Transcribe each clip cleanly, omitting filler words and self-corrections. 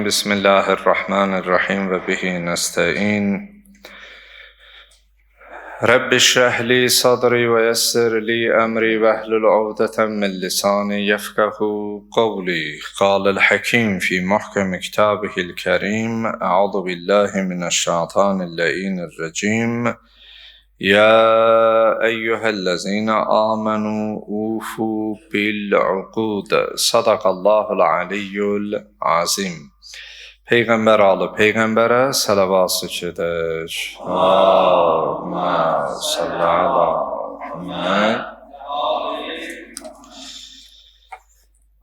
Bismillahirrahmanirrahim ve bihi nesta'in. Rabbi şrah li sadri ve yessir li emri ve hlul uqdeten min lisani yefkahu kavli. Kâlel hakim fi muhkem kitabihil kerim. Euzu billahi mineşşeytanirracim. Ya eyyühellezine amenu ufu bil uqud. Sadakallahul aliyyul azim. Peyğəmbər alı peyğəmbərə salavat zikr. Allahümme salli ala Muhammed.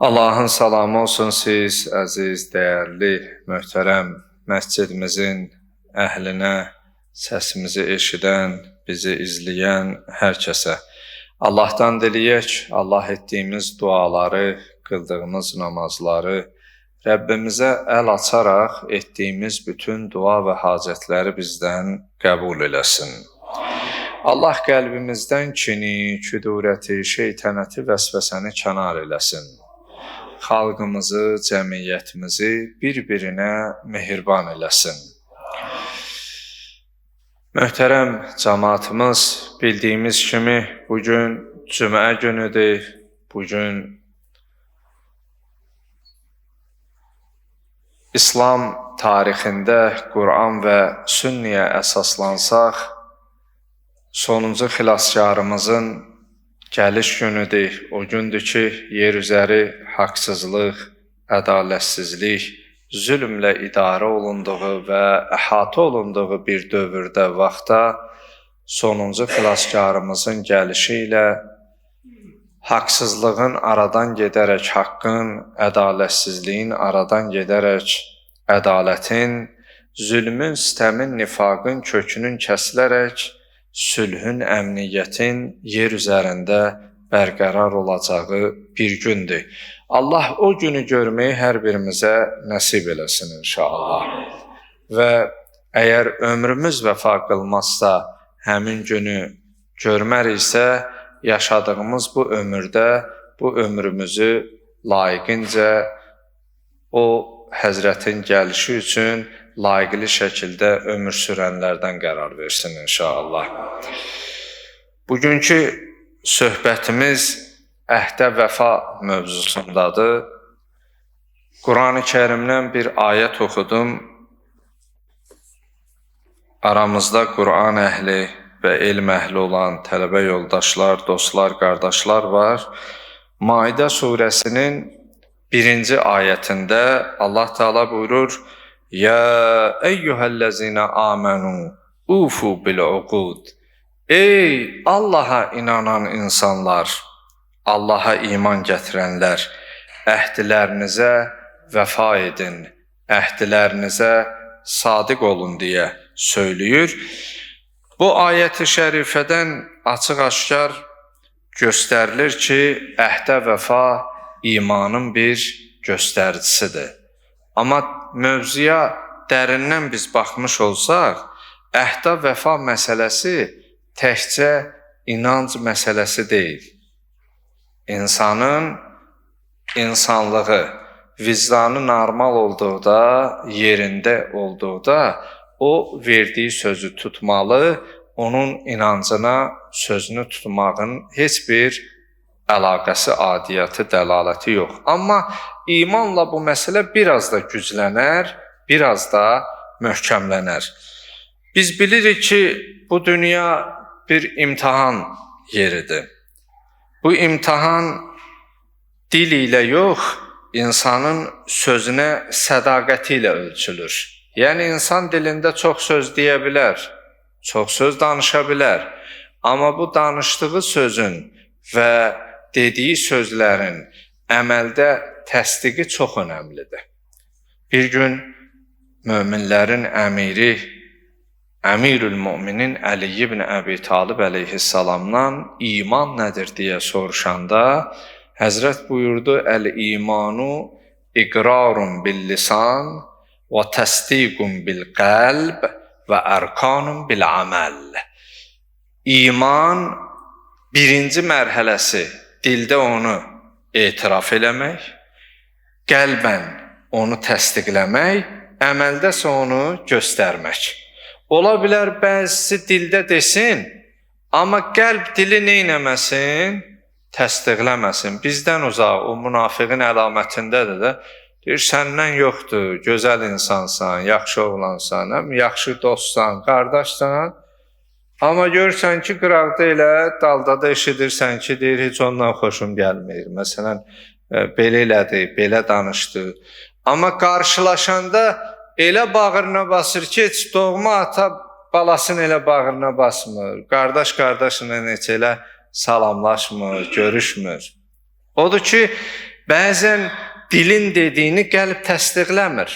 Allahın salamı olsun siz əziz, dəyərli, möhtərəm məscidimizin əhlinə, səsimizi eşidən, bizi izləyən hər kəsə. Allahdan diləyək, Allah etdiyimiz duaları, qıldığımız namazları, Rəbbimizə əl açaraq etdiyimiz bütün dua və hacətləri bizdən qəbul eləsin. Allah qəlbimizdən kini, küdurəti, şeytənəti, vəsvəsəni kənar eləsin. Xalqımızı, cəmiyyətimizi bir-birinə mehriban eləsin. Möhtərəm cəmaatımız, bildiyimiz kimi bugün cümə günüdür, bugün İslam tarixində Quran və Sünniyə əsaslansaq, sonuncu xilaskarımızın gəliş günüdür. O gündür ki, yer üzəri haqsızlıq, ədalətsizlik, zülmlə idarə olunduğu və əhatə olunduğu bir dövrdə, vaxtda sonuncu xilaskarımızın gəlişi ilə haqsızlığın aradan gedərək haqqın, ədalətsizliyin aradan gedərək ədalətin, zülmün, sitəmin, nifaqın kökünün kəsilərək sülhün, əmniyyətin yer üzərində bərqərar olacağı bir gündür. Allah o günü görməyi hər birimizə nəsib eləsin inşallah. Və əgər ömrümüz vəfa qılmazsa, həmin günü görməriksə, yaşadığımız bu ömürdə, bu ömrümüzü layiqincə o Həzrətin gəlişi üçün layiqli şəkildə ömür sürənlərdən qərar versin inşallah. Bugünkü söhbətimiz əhdə vəfa mövzusundadır. Quran-ı Kərimdən bir ayət oxudum. Aramızda Quran əhli və elm əhli olan tələbə yoldaşlar, dostlar, qardaşlar var. Maidə surəsinin 1-ci ayətində Allah Teala buyurur: "Ya eyyuhellezine amenu ufu bil uqud." Ey Allaha inanan insanlar, Allaha iman gətirənlər, əhdilərinizə vəfa edin, əhdilərinizə sadiq olun deyə söylüyür. Bu ayət-i şərifədən açıq-aşkar göstərilir ki, əhdə vəfa imanın bir göstəricisidir. Amma mövzuya dərindən biz baxmış olsaq, əhdə vəfa məsələsi təkcə inanc məsələsi deyil. İnsanın insanlığı, vicdanı normal olduqda, yerində olduqda, o verdiyi sözü tutmalı, onun inancına sözünü tutmağın heç bir əlaqəsi, adiyyatı, dəlaləti yox. Amma imanla bu məsələ biraz da güclənər, biraz da möhkəmlənər. Biz bilirik ki, bu dünya bir imtahan yeridir. Bu imtahan dil ilə yox, insanın sözünə sədaqəti ilə ölçülür. Yəni, insan dilində çox söz deyə bilər, çox söz danışa bilər. Amma bu danışdığı sözün və dediyi sözlərin əməldə təsdiqi çox önəmlidir. Bir gün möminlərin əmiri, Əmirül Müminin Əli ibn Əbi Talib əleyhissalamdan iman nədir deyə soruşanda, Həzrət buyurdu: Əl-imanu iqrarun bil lisan və təsdiqun bil qəlb və ərkanun bil əməl. İman birinci mərhələsi dildə onu etiraf eləmək, qəlbən onu təsdiqləmək, əməldəsə onu göstərmək. Ola bilər bəzisi dildə desin, amma qəlb dili neynəməsin? Təsdiqləməsin. Bizdən uzaq, o münafiqin əlamətindədir də. Deyir, səndən yoxdur, gözəl insansan, yaxşı oğlansan, həm yaxşı dostsan, qardaşsan. Amma görürsən ki, qıraqda elə, dalda da eşidirsən ki, deyir, heç ondan xoşum gəlmir. Məsələn, belə elədi, belə danışdı. Amma qarşılaşanda elə bağrına basır ki, heç doğma ata balasını elə bağrına basmır. Qardaş qardaşına heç elə salamlaşmır, görüşmür. Odur ki, bəzən dilin dediyini qəlb təsdiqləmir.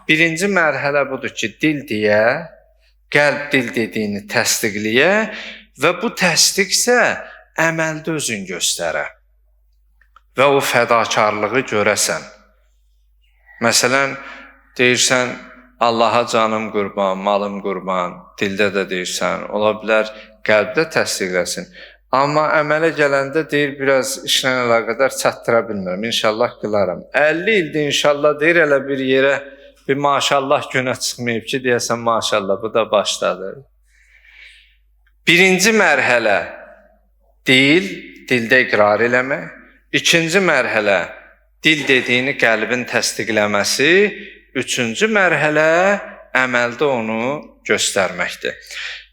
Birinci mərhələ budur ki, dil deyə, qəlb dil dediyini təsdiqləyə və bu təsdiqsə əməldə özün göstərə və o fədakarlığı görəsən. Məsələn, deyirsən, Allaha canım qurban, malım qurban, dildə də deyirsən, ola bilər qəlbdə təsdiqləsin. Amma əmələ gələndə deyir, biraz işlə əlaqədar çatdıra bilmirəm, inşallah qılaram. 50 ildir inşallah deyir, elə bir yerə bir maşallah günə çıxmayıb ki, deyəsən maşallah, bu da başladı. Birinci mərhələ dil, dildə iqrar eləmək. İkinci mərhələ dil dediyini qəlbin təsdiqləməsi. Üçüncü mərhələ əməldə onu göstərməkdir.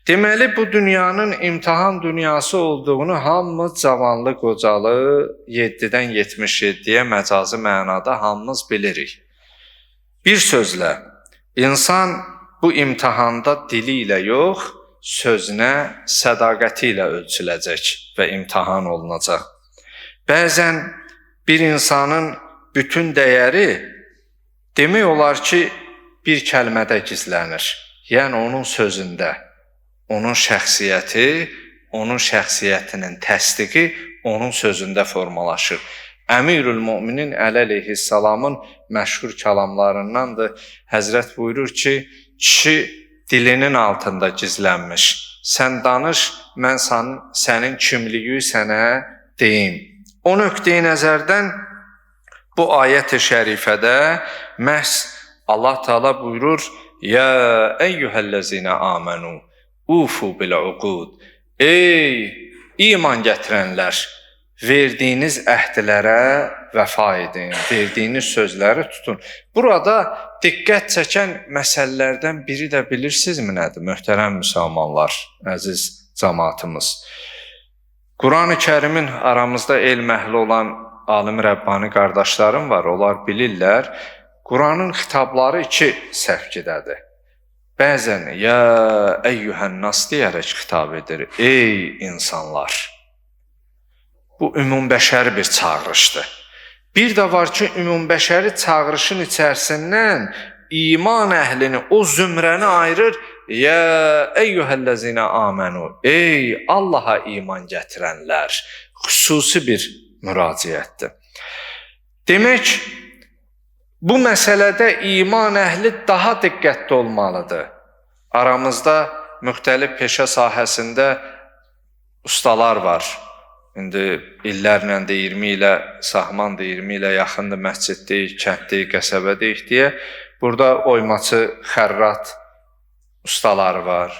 Deməli, bu dünyanın imtahan dünyası olduğunu hamımız cavanlı, qocalı, 7-dən 77-yə məcazi mənada hamımız bilirik. Bir sözlə, insan bu imtahanda dili ilə yox, sözünə, sədaqəti ilə ölçüləcək və imtahan olunacaq. Bəzən bir insanın bütün dəyəri demək olar ki, bir kəlmədə gizlənir. Yəni, onun sözündə. Onun şəxsiyyəti, onun şəxsiyyətinin təsdiqi onun sözündə formalaşır. Əmirül Müminin Əli əleyhissalamın məşhur kəlamlarındandır. Həzrət buyurur ki, kişi dilinin altında gizlənmiş. Sən danış, mən sənin kimliyi sənə deyim. O nöqteyi nəzərdən bu ayət-i şərifədə məhz Allah Teala buyurur: Ya eyyuhəl-ləzinə amenu ufu bil-uqud. Ey iman gətirənlər, verdiyiniz əhdlərə vəfa edin, verdiyiniz sözləri tutun. Burada diqqət çəkən məsələlərdən biri də bilirsinizmi nədir, möhtərəm müsəlmanlar, əziz cəmaatımız? Quran-ı Kərimin aramızda elm əhli olan alim Rəbbani qardaşlarım var, onlar bilirlər. Quranın xitabları iki səvkidədir. Bəzən ya əyyühənnas deyərək xitab edir, ey insanlar. Bu ümumbəşəri bir çağırışdır. Bir də var ki, ümumbəşəri çağırışın içərisindən iman əhlini, o zümrəni ayırır. Ya əyyühəl-ləzinə amenu, ey Allaha iman gətirənlər, xüsusi bir müraciətdir. Demək, bu məsələdə iman əhli daha diqqətli olmalıdır. Aramızda müxtəlif peşə sahəsində ustalar var. İndi illərlə də 20 ilə, Sahman da 20 ilə yaxındır, məsciddəyik, kənddəyik, qəsəbədəyik deyə. Burada oymaçı, xərrat ustaları var,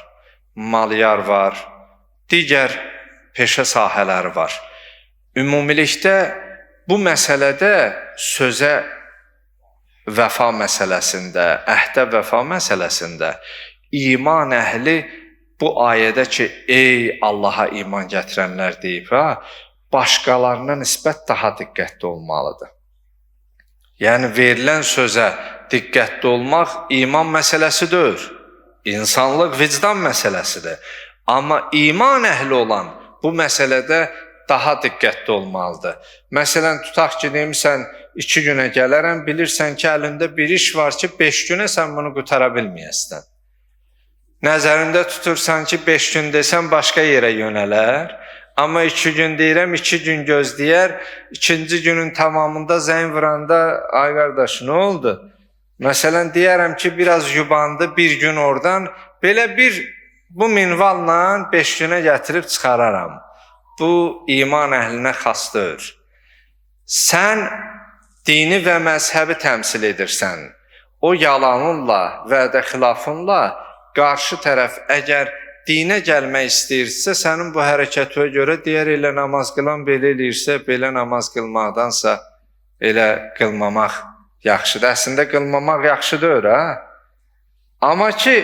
malyar var, digər peşə sahələri var. Ümumilikdə bu məsələdə sözə vəfa məsələsində, əhdə vəfa məsələsində iman əhli bu ayədə ki, ey Allaha iman gətirənlər deyib, ha, başqalarına nisbət daha diqqətli olmalıdır. Yəni, verilən sözə diqqətli olmaq iman məsələsi deyil, insanlıq vicdan məsələsidir. Amma iman əhli olan bu məsələdə daha diqqətli olmalıdır. Məsələn, tutaq ki, demirsən, 2 günə gələrəm, bilirsən ki, əlində bir iş var ki, 5 günə sən bunu qutara bilməyəsən. Nəzərində tutursan ki, 5 gün desən başqa yerə yönələr, amma 2 gün deyirəm, 2 gün gözləyər, ikinci günün tamamında zəng vuranda, ay qardaş, nə oldu? Məsələn, deyərəm ki, biraz yubandı bir gün oradan, belə bir bu minvalla 5 günə gətirib çıxararam. Bu, iman əhlinə xasdır. Sən Dini və məzhəbi təmsil edirsən. O yalanınla, vədə xilafınla qarşı tərəf əgər dinə gəlmək istəyirsə, sənin bu hərəkətinə görə deyər, elə namaz qılan belə eləyirsə, belə namaz qılmaqdansa elə qılmamaq yaxşıdır. Əslində qılmamaq yaxşı deyil, ha? Amma ki,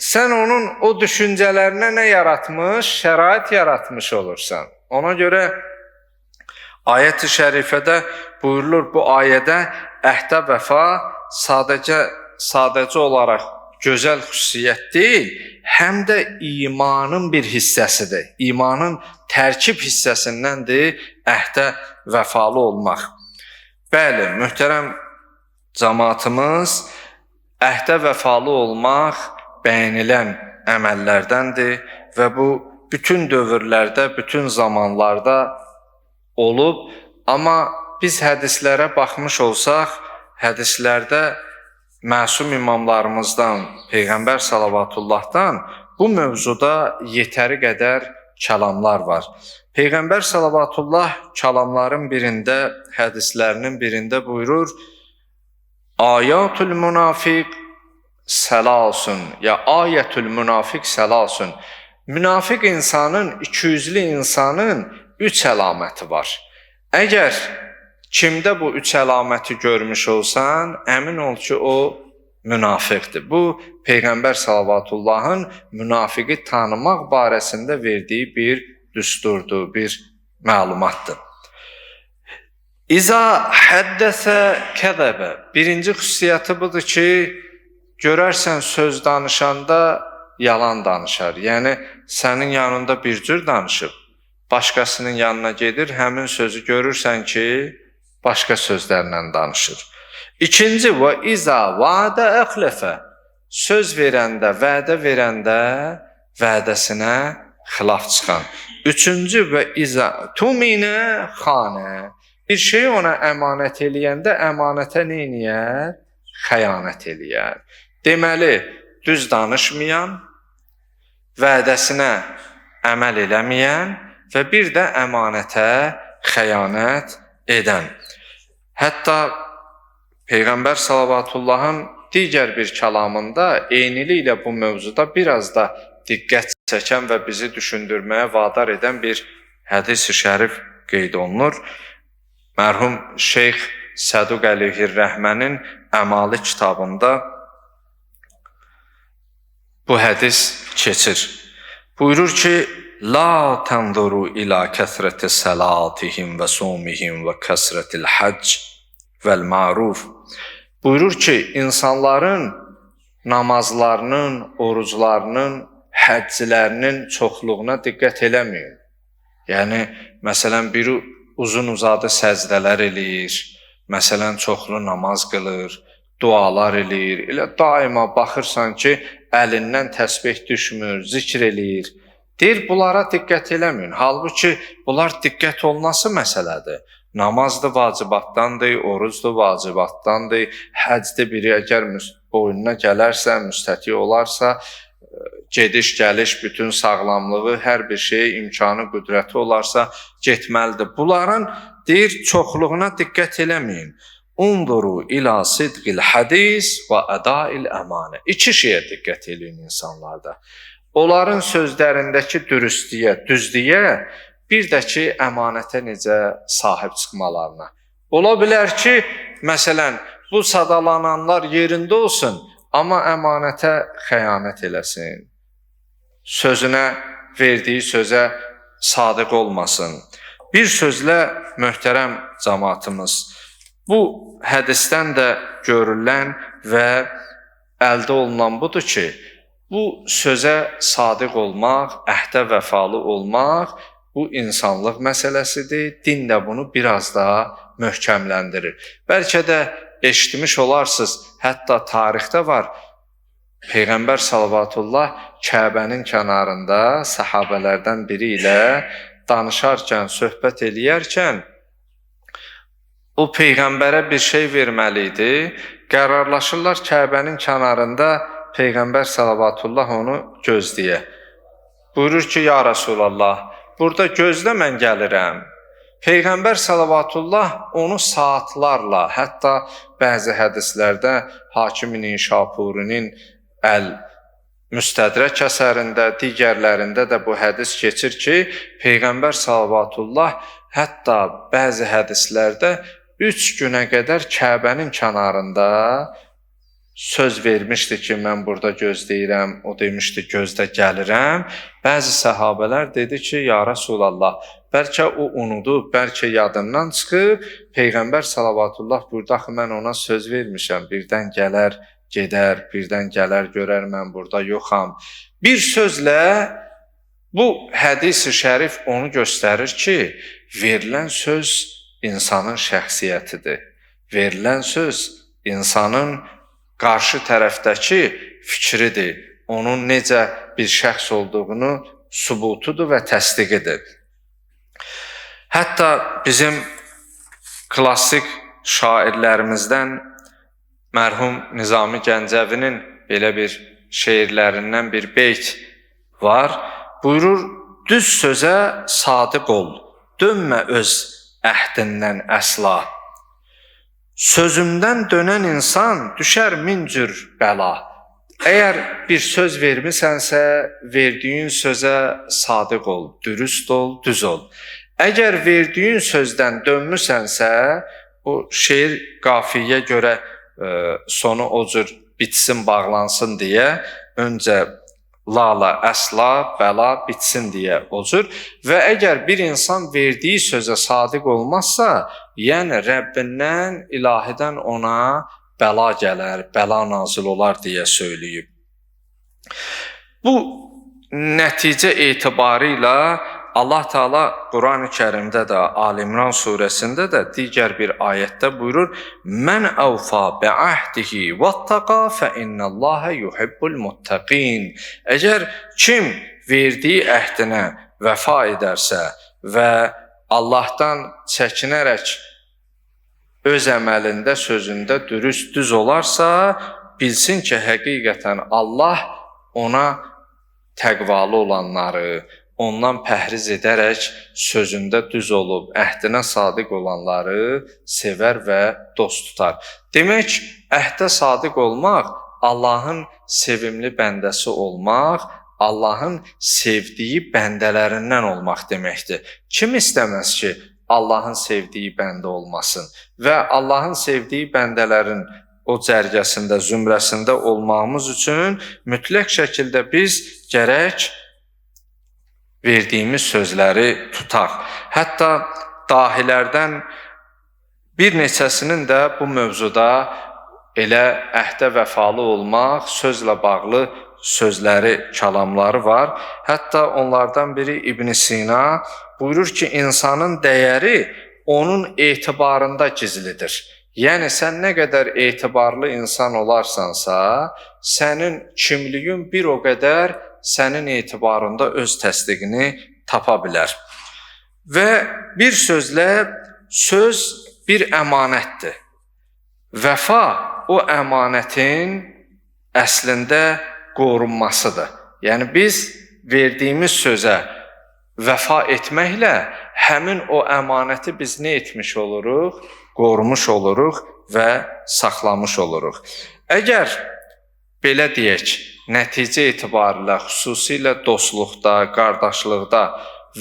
sən onun o düşüncələrinə nə yaratmış, şərait yaratmış olursan. Ona görə ayət-i şərifədə buyurulur, bu ayədə əhdə vəfa sadəcə olaraq gözəl xüsusiyyət deyil, həm də imanın bir hissəsidir. İmanın tərkib hissəsindəndir əhdə vəfalı olmaq. Bəli, möhtərəm cəmaatımız, əhdə vəfalı olmaq bəyənilən əməllərdəndir və bu bütün dövrlərdə, bütün zamanlarda olub. Amma biz hədislərə baxmış olsaq, hədislərdə məsum imamlarımızdan, Peyğəmbər salavatullahdan bu mövzuda yetəri qədər kəlamlar var. Peyğəmbər salavatullah kəlamların birində, hədislərinin birində buyurur, Ayatül münafiq səlasun, ya ayətül münafiq səlasun. Münafiq insanın, ikiyüzlü insanın üç əlaməti var. Əgər kimdə bu üç əlaməti görmüş olsan, əmin ol ki, o münafiqdir. Bu, Peyğəmbər salavatullahın münafiqi tanımaq barəsində verdiyi bir düsturdur, bir məlumatdır. İza həddəsə kəzəbə. Birinci xüsusiyyəti budur ki, görərsən söz danışanda yalan danışar. Yəni, sənin yanında bir cür danışıb, başqasının yanına gedir, həmin sözü görürsən ki, başqa sözlərlə danışır. İkinci, və iza vadə əxləfə. Söz verəndə, vədə verəndə vədəsinə xilaf çıxan. Üçüncü, və iza tuminə xanə. Bir şeyi ona əmanət eləyəndə əmanətə nə eləyər? Xəyanət eləyər. Deməli, düz danışmayan, vədəsinə əməl eləməyən və bir də əmanətə xəyanət edən. Hətta Peyğəmbər salavatullahın digər bir kəlamında eyniliklə bu mövzuda biraz da diqqət çəkən və bizi düşündürməyə vadar edən bir hədis-i şərif qeyd olunur. Mərhum Şeyx Səduq Əleyhir-Rəhmənin Əmali kitabında bu hədis keçir. Buyurur ki, La tənzuru ila kəsrəti səlatihim və sumihim və kəsrətil həcc vəl ma'ruf. Buyurur ki, insanların namazlarının, oruclarının, həcclərinin çoxluğuna diqqət eləməyin. Yəni, məsələn, biri uzun uzadı səcdələr eləyir, məsələn, çoxlu namaz qılır, dualar eləyir. Elə daima baxırsan ki, əlindən təsbih düşmür, zikr eləyir. Deyir, bunlara diqqət eləməyin. Halbuki, bunlar diqqət olunası məsələdir. Namazdır, vacibatdandır, orucdur, vacibatdandır, həcdir, biri əgər boynuna gələrsə, müstəti olarsa, gediş, gəliş, bütün sağlamlığı, hər bir şeyə imkanı, qüdrəti olarsa getməlidir. Bunların, deyir, çoxluğuna diqqət eləməyin. Unzuru ila sidqil hədis və ədail əmanə. İki şeyə diqqət eləyin insanlarda. Onların sözlərindəki dürüstlüyə, düzlüyə, bir də ki, əmanətə necə sahib çıxmalarına. Ola bilər ki, məsələn, bu sadalananlar yerində olsun, amma əmanətə xəyanət eləsin. Sözünə, verdiyi sözə sadiq olmasın. Bir sözlə, möhtərəm cəmaatımız, bu hədisdən də görülən və əldə olunan budur ki, bu sözə sadiq olmaq, əhdə vəfalı olmaq, bu insanlıq məsələsidir. Din də bunu biraz daha möhkəmləndirir. Bəlkə də eşitmiş olarsınız, hətta tarixdə var, Peyğəmbər salavatullah Kəbənin kənarında səhabələrdən biri ilə danışarkən, söhbət eləyərkən o Peyğəmbərə bir şey verməli idi. Qərarlaşırlar Kəbənin kənarında Peyğəmbər salavatullah onu gözləyə. Buyurur ki, ya Rəsulallah, burada gözlə, mən gəlirəm. Peyğəmbər salavatullah onu saatlarla, hətta bəzi hədislərdə Hakim-i Nişapurinin Əl-Müstədrək əsərində, digərlərində də bu hədis keçir ki, Peyğəmbər salavatullah hətta bəzi hədislərdə 3 günə qədər Kəbənin kənarında söz vermişdi ki, mən burada gözləyirəm, o demişdi, gözdə gəlirəm. Bəzi səhabələr dedi ki, ya Rəsulallah, bəlkə o unudub, bəlkə yadından çıxıb. Peyğəmbər salavatullah buyurdu, axı mən ona söz vermişəm, birdən gələr, gedər, birdən gələr, görər, mən burada yoxam. Bir sözlə, bu hədis-i şərif onu göstərir ki, verilən söz insanın şəxsiyyətidir. Verilən söz insanın qarşı tərəfdəki fikridir. Onun necə bir şəxs olduğunu sübutudur və təsdiqidir. Hətta bizim klassik şairlərimizdən mərhum Nizami Gəncəvinin belə bir şeirlərindən bir beyt var. Buyurur, düz sözə sadiq ol, dönmə öz əhdindən əsla. Sözümdən dönən insan düşər min cür bəla. Əgər bir söz vermisənsə, verdiyin sözə sadiq ol, dürüst ol, düz ol. Əgər verdiyin sözdən dönmüsənsə, bu şeir qafiyə görə sonu o cür bitsin, bağlansın deyə öncə lala, əsla, bəla bitsin deyə o cür. Və əgər bir insan verdiyi sözə sadiq olmazsa, yəni Rəbbindən, ilahidən ona bəla gələr, bəla nazil olar deyə söyləyib. Bu nəticə etibarıyla Allah Teala Quran-ı Kərimdə də, Ali İmran surəsində də digər bir ayətdə buyurur: "Mən əvfa bi'ahdihi vattaqa fe innallaha yuhibbul muttaqin." Əgər kim verdiyi əhdinə vəfa edərsə və Allahdan çəkinərək öz əməlində, sözündə dürüst, düz olarsa, bilsin ki, həqiqətən Allah ona təqvalı olanları, ondan pəhriz edərək sözündə düz olub, əhdinə sadiq olanları sevər və dost tutar. Demək, əhdə sadiq olmaq, Allahın sevimli bəndəsi olmaq, Allahın sevdiyi bəndələrindən olmaq deməkdir. Kim istəməz ki, Allahın sevdiyi bəndə olmasın və Allahın sevdiyi bəndələrin o cərgəsində, zümrəsində olmağımız üçün mütləq şəkildə biz gərək verdiyimiz sözləri tutaq. Hətta dahilərdən bir neçəsinin də bu mövzuda elə əhdə vəfalı olmaq, sözlə bağlı sözləri, kəlamları var. Hətta onlardan biri İbn Sina buyurur ki, insanın dəyəri onun etibarında gizlidir. Yəni, sən nə qədər etibarlı insan olarsansa, sənin kimliyin bir o qədər sənin etibarında öz təsdiqini tapa bilər. Və bir sözlə, söz bir əmanətdir. Vəfa o əmanətin əslində qorunmasıdır. Yəni, biz verdiyimiz sözə vəfa etməklə həmin o əmanəti biz nə etmiş oluruq? Qorumuş oluruq və saxlamış oluruq. Əgər belə deyək, nəticə etibarilə, xüsusilə dostluqda, qardaşlıqda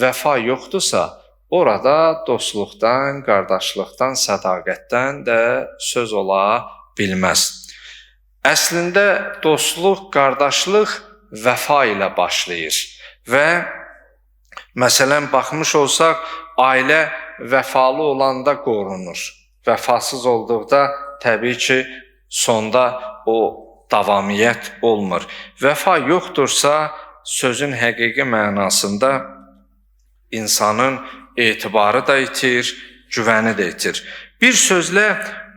vəfa yoxdursa, orada dostluqdan, qardaşlıqdan, sədaqətdən də söz ola bilməz. Əslində dostluq, qardaşlıq vəfa ilə başlayır və məsələn, baxmış olsaq, ailə vəfalı olanda qorunur. Vəfasız olduqda təbii ki, sonda o davamiyyət olmur. Vəfa yoxdursa, sözün həqiqi mənasında insanın etibarı da itir, güvəni də itir. Bir sözlə,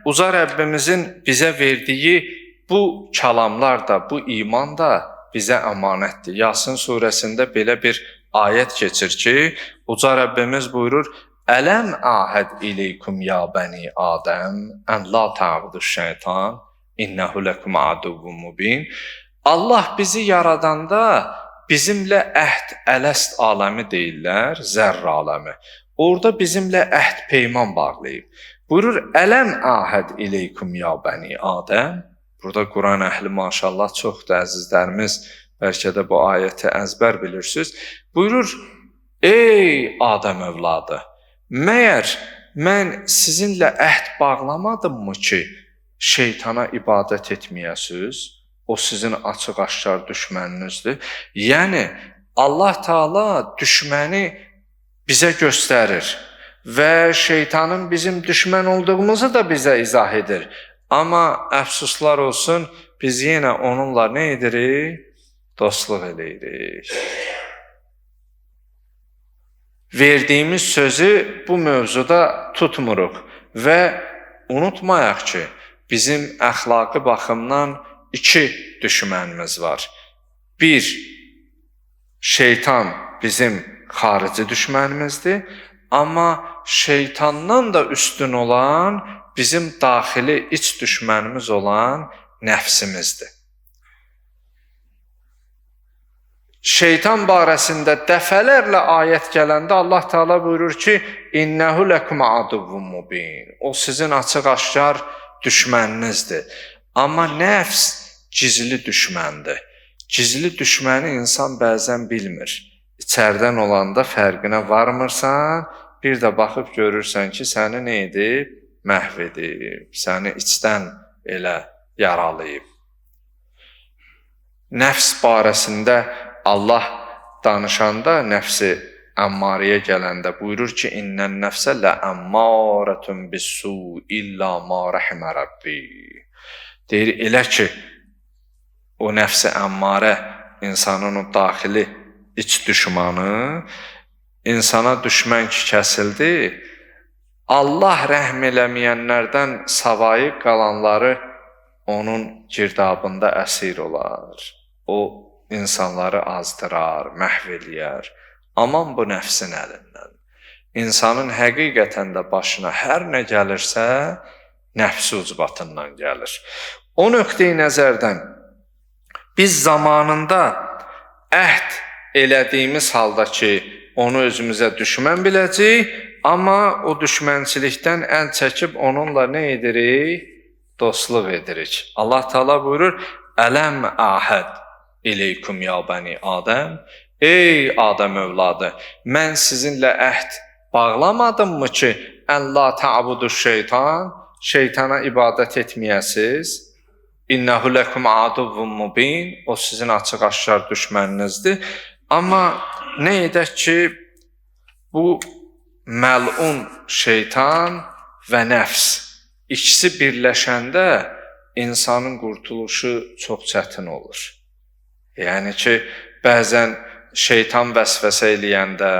Uca Rəbbimizin bizə verdiyi bu kəlamlar da, bu iman da bizə əmanətdir. Yasin surəsində belə bir ayət keçir ki, Uca Rəbbimiz buyurur: Ələm ahəd ileykum ya bəni Adəm ən la ta'budu şeytan innehu lekum aduvvun mubin. Allah bizi yaradanda bizimlə əhd, ələst aləmi deyirlər, zərr aləmi. Orada bizimlə əhd peyman bağlayıb. Buyurur, Ələm ahəd ileykum ya bəni Adəm. Burada Quran əhli maşallah çoxdur, əzizlərimiz, bəlkə də bu ayəti əzbər bilirsiniz. Buyurur, ey Adəm övladı, məyər mən sizinlə əhd bağlamadım mı ki, şeytana ibadət etməyəsiniz? O sizin açıq-aşkar düşməninizdir. Yəni, Allah Teala düşməni bizə göstərir və şeytanın bizim düşmən olduğumuzu da bizə izah edir. Amma əfsuslar olsun, biz yenə onunla nə edirik? Dostluq eləyirik. Verdiyimiz sözü bu mövzuda tutmuruq və unutmayaq ki, bizim əxlaqi baxımdan iki düşmənimiz var. Bir, şeytan bizim xarici düşmənimizdir, amma şeytandan da üstün olan bizim daxili iç düşmənimiz olan nəfsimizdir. Şeytan barəsində dəfələrlə ayət gələndə Allah Teala buyurur ki, İnnehu lekum aduvvun mubin. O sizin açıq-aşkar düşməninizdir. Amma nəfs gizli düşməndir. Gizli düşməni insan bəzən bilmir. İçərdən olanda fərqinə varmırsan, bir də baxıb görürsən ki, səni nə edib? Məhv edib, səni içdən elə yaralayıb. Nəfs barəsində Allah danışanda, nəfsi əmmariyə gələndə buyurur ki, İnnən nəfsə ləəmmarətun bissu illə ma rəhimə Rabbi. Deyir, elə ki, o nəfsi əmmarə, insanın o daxili iç düşmanı, insana düşmən ki kəsildi, Allah rəhm eləməyənlərdən savayı qalanları onun girdabında əsir olar. O insanları azdırar, məhv eləyər. Aman bu nəfsin əlindən. İnsanın həqiqətən də başına hər nə gəlirsə, nəfsi ucbatından gəlir. O nöqteyi nəzərdən biz zamanında əhd elədiyimiz halda ki, onu özümüzə düşmən biləcəyik, amma o düşmənçilikdən əl çəkib onunla nə edirik? Dostluq edirik. Allah Teala buyurur, Ələm ahəd ileykum ya bəni Adəm. Ey Adəm övladı, mən sizinlə əhd bağlamadım mı ki, ən la ta'budu şeytan, şeytana ibadət etməyəsiz? İnnehu lekum aduvvun mubin, o sizin açıq-aşkar düşməninizdir. Amma nə edək ki, bu məlun şeytan və nəfs ikisi birləşəndə insanın qurtuluşu çox çətin olur. Yəni ki, bəzən şeytan vəsvəsə eləyəndə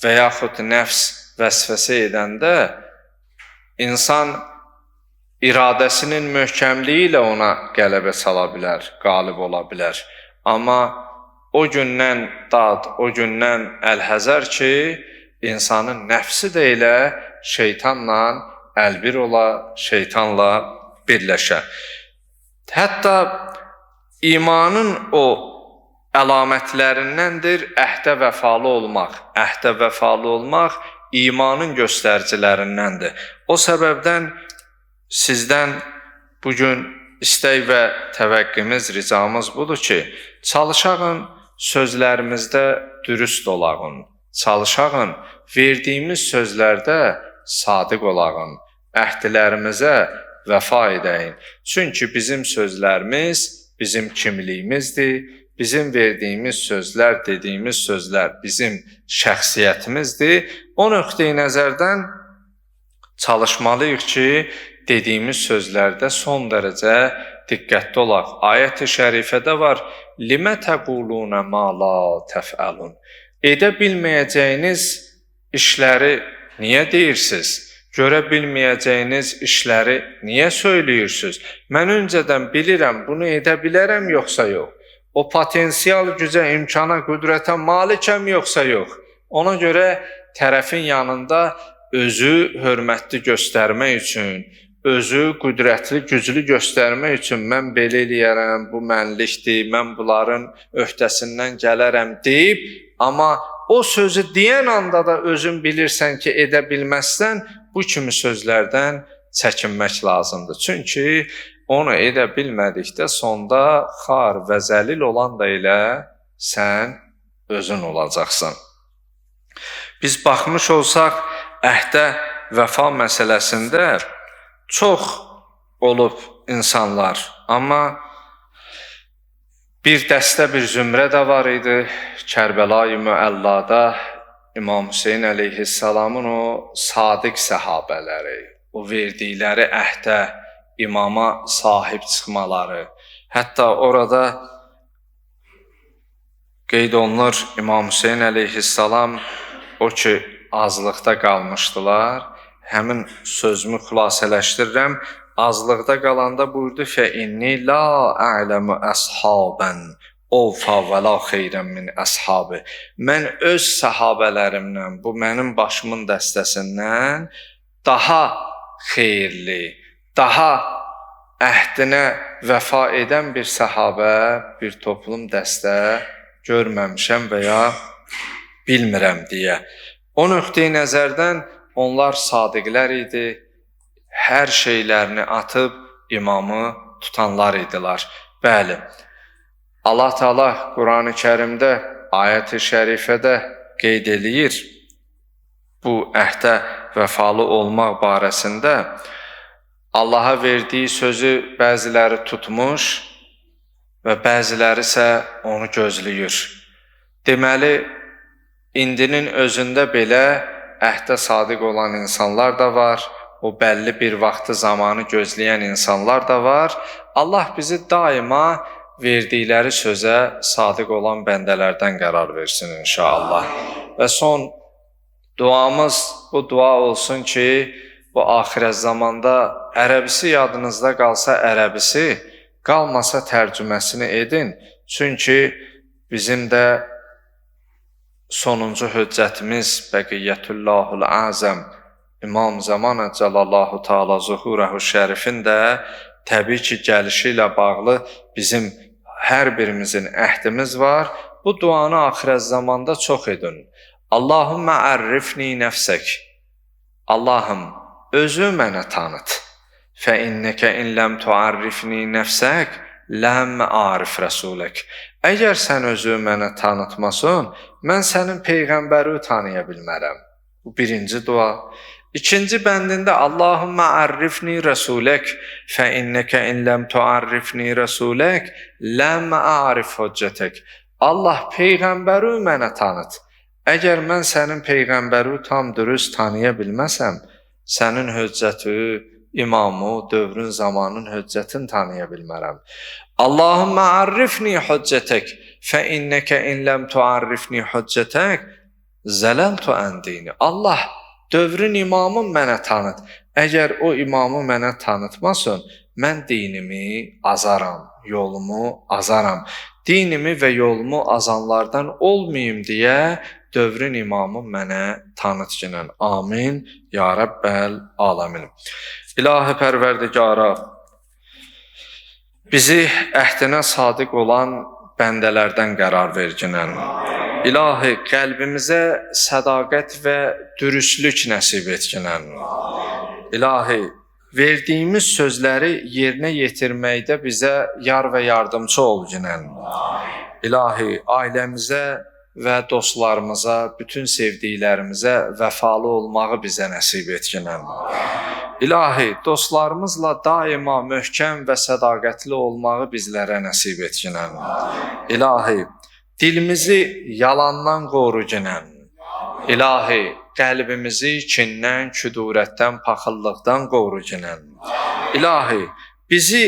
və yaxud nəfs vəsvəsə edəndə insan iradəsinin möhkəmliyi ilə ona qələbə sala bilər, qalib ola bilər. Amma o gündən dad, o gündən əlhəzər ki, insanın nəfsi də elə şeytanla əlbir ola, şeytanla birləşə. Hətta imanın o əlamətlərindəndir əhdə vəfalı olmaq. Əhdə vəfalı olmaq imanın göstəricilərindəndir. O səbəbdən sizdən bugün istək və təvəqqimiz, ricamız budur ki, çalışağın sözlərimizdə dürüst olağın, çalışağın verdiyimiz sözlərdə sadiq olağın, əhdlərimizə vəfa edəyin. Çünki bizim sözlərimiz bizim kimliyimizdir, bizim verdiyimiz sözlər, dediyimiz sözlər bizim şəxsiyyətimizdir. O nöqteyi nəzərdən çalışmalıyıq ki, dediyimiz sözlərdə son dərəcə diqqətli olaq. Ayət-i şərifədə var, Limə təqulunə ma la təfəlun. Edə bilməyəcəyiniz işləri niyə deyirsiniz? Görə bilməyəcəyiniz işləri niyə söyləyirsiniz? Mən öncədən bilirəm, bunu edə bilərəm yoxsa yox? O potensial gücə, imkana, qüdrətə malikəm yoxsa yox? Ona görə tərəfin yanında özü hörmətli göstərmək üçün, özü qüdrətli, güclü göstərmək üçün mən belə eləyərəm, bu mənlikdir, mən bunların öhdəsindən gələrəm deyib, Amma o sözü deyən anda da özün bilirsən ki, edə bilməzsən, bu kimi sözlərdən çəkinmək lazımdır. Çünki onu edə bilmədikdə sonda xar və zəlil olan da elə sən özün olacaqsan. Biz baxmış olsaq, əhdə vəfa məsələsində çox olub insanlar, amma bir dəstə, bir zümrə də var idi. Kərbəla-i Müəllada İmam Hüseyin əleyhissalamın o sadiq səhabələri, o verdikləri əhdə imama sahib çıxmaları. Hətta orada qeyd olunur, İmam Hüseyin əleyhissalam o ki azlıqda qalmışdılar. Həmin sözümü xülasələşdirirəm. Azlıqda qalanda buyurdu: "Fə inni la a'lemu əshaban ovfa və la xeyrən min əshabi." Mən öz səhabələrimdən, bu mənim başımın dəstəsindən daha xeyirli, daha əhdinə vəfa edən bir səhabə, bir toplum dəstə görməmişəm və ya bilmirəm deyə. O nöqteyi nəzərdən onlar sadiqlər idi, hər şeylərini atıb imamı tutanlar idilər. Bəli, Allah Teala Qurani Kərimdə, ayət-i şərifədə qeyd eləyir bu əhdə vəfalı olmaq barəsində. Allaha verdiyi sözü bəziləri tutmuş və bəziləri isə onu gözləyir. Deməli, indinin özündə belə əhdə sadiq olan insanlar da var, o bəlli bir vaxtı zamanı gözləyən insanlar da var. Allah bizi daima verdikləri sözə sadiq olan bəndələrdən qərar versin inşallah. Və son duamız bu dua olsun ki, bu axirət zamanda ərəbisi yadınızda qalsa ərəbisi, qalmasa tərcüməsini edin. Çünki bizim də sonuncu höccətimiz Bəqiyyətullahul Azəm İmam Zaman Əcəlallahu Teala Zuhurehu Şərifin də təbii ki, gəlişi ilə bağlı bizim hər birimizin əhdimiz var. Bu duanı axirət zamanda çox edin. Allahümmə ərrifni nəfsək. Allahım, özü mənə tanıt. Fə innəkə in ləm tuarrifni nəfsək, ləm arif rəsulək. Əgər sən özü mənə tanıtmasın, mən sənin peyğəmbəri tanıya bilmərəm. Bu birinci dua. İkinci bəndində Allahümmə ərrifni rəsulək, fə innəkə in ləm tuarrifni rəsulək, ləm arif hüccətək. Allah, peyğəmbəri mənə tanıt. Əgər mən sənin peyğəmbəri tam dürüst tanıya bilməsəm, sənin hüccəti, imamı, dövrün, zamanın hüccətini tanıya bilmərəm. Allahümmə ərrifni hüccətək, fə innəkə in ləm tuarrifni hüccətək, zələltu ən dini. Allah, dövrün imamı mənə tanıt. Əgər o imamı mənə tanıtmasın, mən dinimi azaram, yolumu azaram. Dinimi və yolumu azanlardan olmayım deyə dövrün imamı mənə tanıt ginən. Amin. Ya Rəbbəl aləmin. İlahi Pərverdigara, bizi əhdinə sadiq olan bəndələrdən qərar verginən. İlahi, qəlbimizə sədaqət və dürüstlük nəsib etginən. İlahi, verdiyimiz sözləri yerinə yetirməkdə bizə yar və yardımcı olginən. İlahi, ailəmizə və dostlarımıza, bütün sevdiklərimizə vəfalı olmağı bizə nəsib etginən. İlahi, dostlarımızla daima möhkəm və sədaqətli olmağı bizlərə nəsib etginən. İlahi, dilimizi yalandan qoruginən. İlahi, qəlbimizi kindən, küdurətdən, paxıllıqdan qoruginən. İlahi, bizi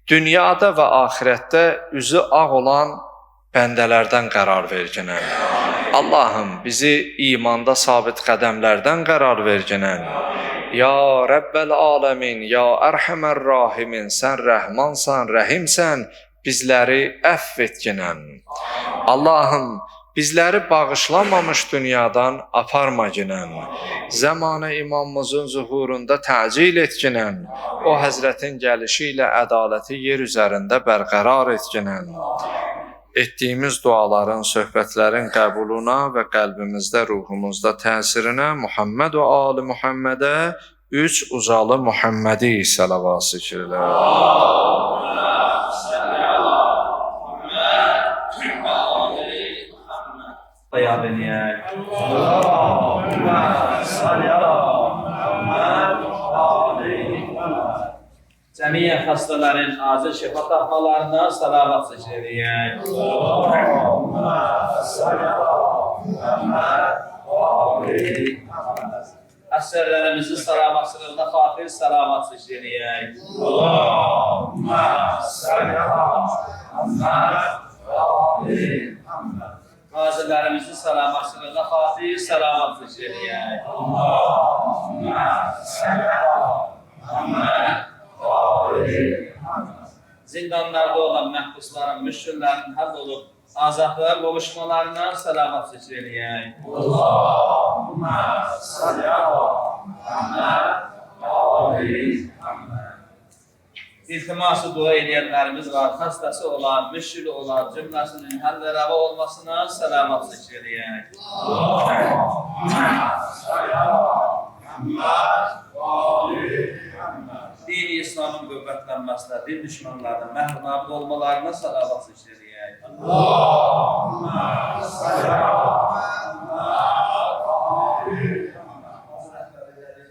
dünyada və axirətdə üzü ağ olan bəndələrdən qərar verginən. Allahım, bizi imanda sabit qədəmlərdən qərar verginən. Ya Rəbbəl aləmin, ya Ərhəmər rahimin, sən rəhmansan, rəhimsən, bizləri əfv etginən. Allahım, bizləri bağışlamamış dünyadan aparma ginən. Zəmanə imamımızın zuhurunda təcil etginən. O həzrətin gəlişi ilə ədaləti yer üzərində bərqərar etginən. Etdiyimiz duaların, söhbətlərin qəbuluna və qəlbimizdə, ruhumuzda təsirinə Muhammed və ali Muhammedə üç ucalı Muhammədi səlavat zikr elə. Bayan eləyək. Allahümmə salli ala Muhammed və ali Muhammed. Cəmiyyət xəstələrin acil şifa tapmalarına salavat zikr eləyək. Allahümmə salli ala Muhammed və ali Muhammed. Əsərlərimizin salamatçılığına xatir salavat zikr eləyək. Allahümmə salli ala Muhammed və ali Muhammed. Qazilərimizin salamatçılığına xatir salavat zikr eləyək. Allahümmə salli ala Muhammed və ali Muhammed. Zindanlarda olan məhbusların, müşküllərin həll olub azadlığa qovuşmalarına salavat zikr eləyək. Allahümmə salli ala Muhammed və ali Muhammed. İltiması dua edənlərimiz var, xəstəsi olan, müşkülü olan, cümləsinin həll və rəva olmasına salavat zikr eləyək. Allahümmə salli ala Muhammed və ali Muhammed. Dini İslamın qüvvətlənməsinə, din düşmənlərinin məhv nabid olmalarına salavat zikr eləyək. Allahümmə salli ala Muhammed və ali Muhammed.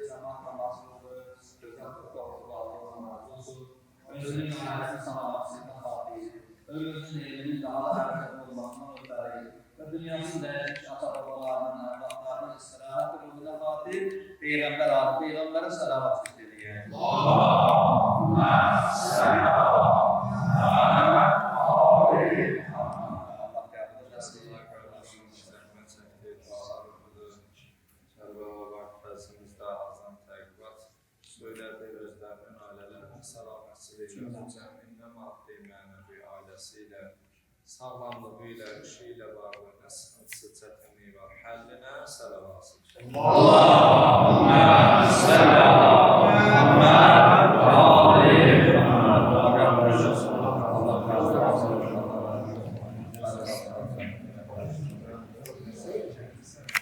Cəmaat namazı oldu, gözəl Allah razı olsun. Özünün ailəsinin salamatçılığına xatir, ömrünün elminin daha da hərəkətli olmasına ötəri və dünyasının dəyişmiş ata-babalarının, ərvadlarının istirahət ruhuna xatir, Peyğəmbər adı Peyğəmbərə salavat zikr eləyək. Allahümmə salli ala Muhammed və ali Muhammed. Allah qəbul eləsin. Zəhmət çəkdi, dualar oxudu. Kərbəla vaxtımızda azan təqibat söylədi, özlərinin, ailələrinin salamatçılığı ilə, cəmində maddi, mənəvi, ailəsi ilə, sağlamlığı ilə, işi ilə bağlı nə sıxıntısı, çətinliyi var, həllinə səlavat zikr. Allahümmə salli ala Muhammed və ali Muhammed. Allah qəbul eləsin. Allah qəbul eləsin.